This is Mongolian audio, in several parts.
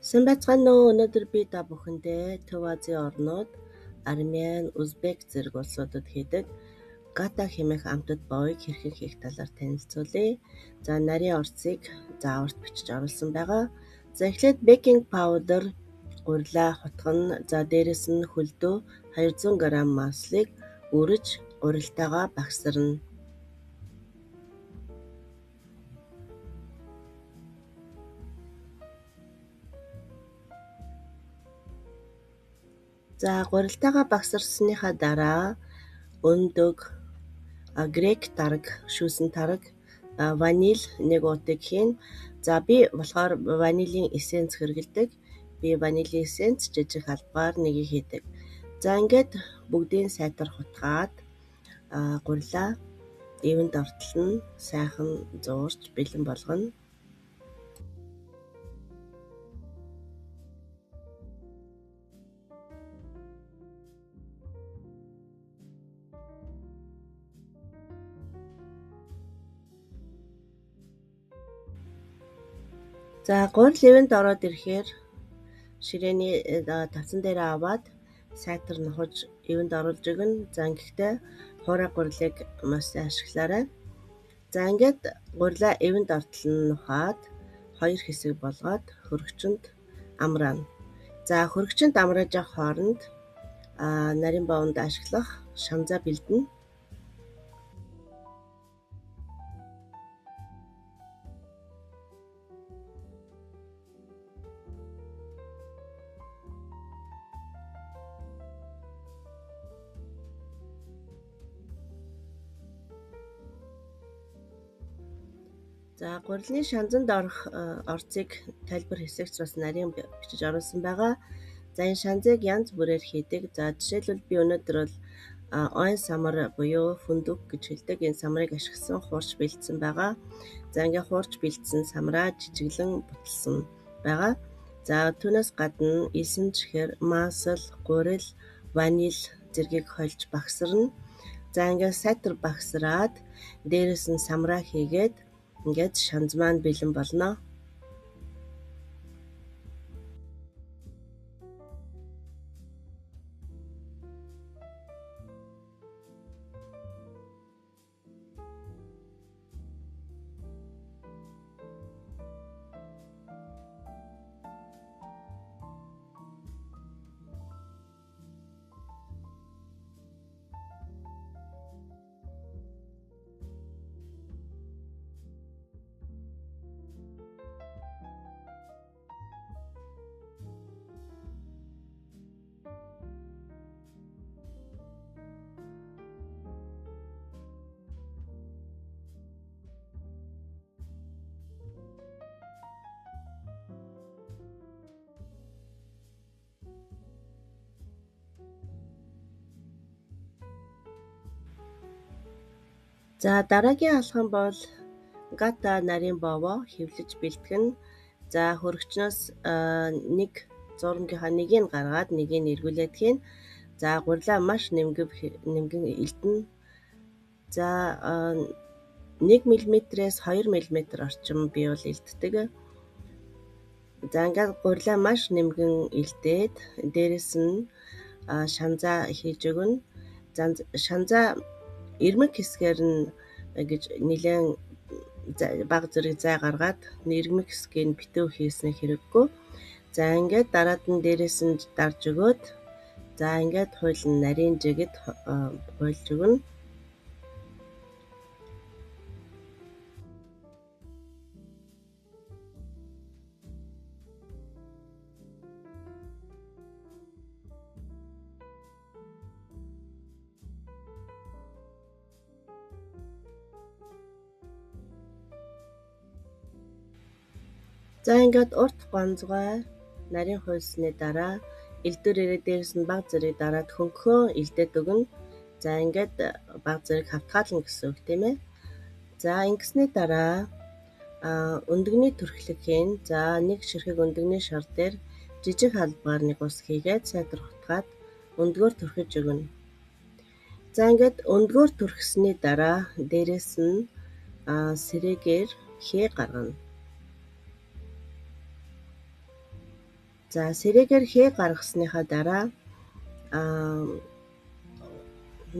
Сайн байцгаана уу? Өнөөдөр би та бүхэндээ Төв Азийн орнууд, Армени, Узбек зэрэг улсуудад хийдэг гата хэмээх амтад боовыг хэрхэн хийх талаар танилцуулъя. За, нарийн орцыг зааварт бичиж оруулсан байгаа. За, эхлээд бекинг паудер гурилаа хутгана. За, дээрэс нь хөлдөө 200 г маслыг үрэж гурилтайгаа багсарна. За, гурилтайгаа багсарсныхаа дараа өндөг, грек тараг, шүүсэн тараг, ваниль нэг уутыг хийн. За, би болохоор ванилийн эссенс хэрэглэдэг. Би ванилийн эссенс жижиг халбгаар нэгийг хийдэг. За, ингээд бүгдийн сайтар хутгаад гурилаа ивэнд ортол нь сайхан зуурч бэлэн болгоно. За, гурил ивэнд ороод ирэхээр ширээний тавцан дээрээ аваад сайтар нухаж ивэнд оруулж өгнө. За, ингэхдээ хуурай гурилыг маш сайн ашиглаарай. За, ингээд гурилаа ивэнд ортол нь нухаад хоёр хэсэг болгоод хөргөчөнд амраана. За, хөргөчөнд амрааж явах хооронд нарийн боовонд ашиглах шанзаа бэлдэнэ. За, гурилны шанзанд орох орцыг тайлбар хэсэгт бас нарийн бичиж оруулсан байгаа. За, энэ шанзыг янз бүрээр хийдэг. За, жишээлбэл би өнөөдөр бол ойн самар буюу фундук гэж хэлдэг. Энэ самрыг ашигласан хуурч бэлдсэн байгаа. За, ингээ хуурч бэлдсэн самраа жижиглэн буталсан байгаа. За, түүнээс гадна элсэн чихэр, масл, гурил, ваниль зэргийг хольж багсарна. За, ингээ сайтар багсраад дээрээс нь самраа хийгээд ингээд шанз маань бэлэн болно. За, дараагийн алхам бол гата нарийн боовоо хэвлэж бэлтгэн. За, хөргөчнөөс нэг зурмгийнхаа нэгийг гаргаад нэгийг эргүүлээд хийн. За, гурилаа маш нэмгэн элдэнэ. За, 1 мм-ээс 2 мм орчим би бол элддэг. За, ингээд гурилаа маш нэмгэн элдээд дээрэс нь шанзаа хийж өгнө. За, шанзаа ирмэг хэсгээр нь гэж нэлээн бага зэрэг зай гаргаад ирмэг хэсгийг битүү хийсэн хэрэггүй. За, ингээд дараад нь дээрээс нь дарж өгөөд за, ингээд хуйлан нарийн жигэд хуйлж өгнө. За, ингээд урт гонцгой нарийн хуйлсны дараа элдвэрээрээ дээрээс нь бага зэрэг дараад хөнгөхөн элдээд өгнө. За, ингээд бага зэрэг хавтгаална гэсэн үг тийм ээ. За, ингэсний дараа өндөгний төрхлөг хийн. За, нэг ширхэг өндөгний шар дээр жижиг халбгаар нэг ус хийгээд сайтар хутгаад өндгөөр түрхэж өгнө. За, ингээд өндгөөр түрхсэний дараа дээрээс нь сэрээгээр хээ гаргана. За, сэрээгээр хээ гаргасныхаа дараа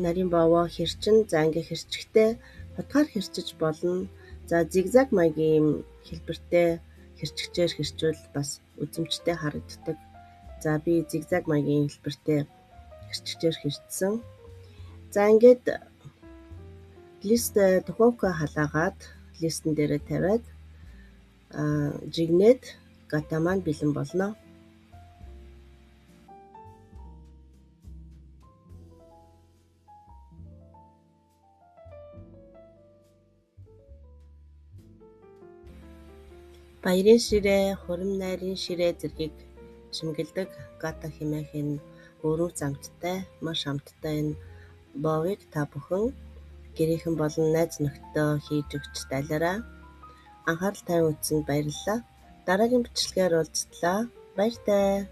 нарийн боовоо хэрчин. За, ингээ хэрчгтээ хутгаар хэрчиж болно. За, зигзаг маягийн хэлбэртэй хэрчгчээр хэрчвэл бас үзэмжтэй харагддаг. За, би зигзаг маягийн хэлбэртэй хэрчгчээр хэрчсэн. За, ингээд лист духовка халаагаад листэн дээрээ тавиад жигнээд гата маань бэлэн болно. Баярын ширээ, хурим найрын ширээ зэргийг чимгэлдэг гата хэмээх энэ өвөрмөц амттай, маш амттай энэ боовыг та бүхэн гэрийнхэн болон найз нөхдөдөө хийж өгч дайлаарай. Анхаарал тавин үзсэнд баярлалаа. Дараагийн бичлэгээр уулзтлаа. Баяртай.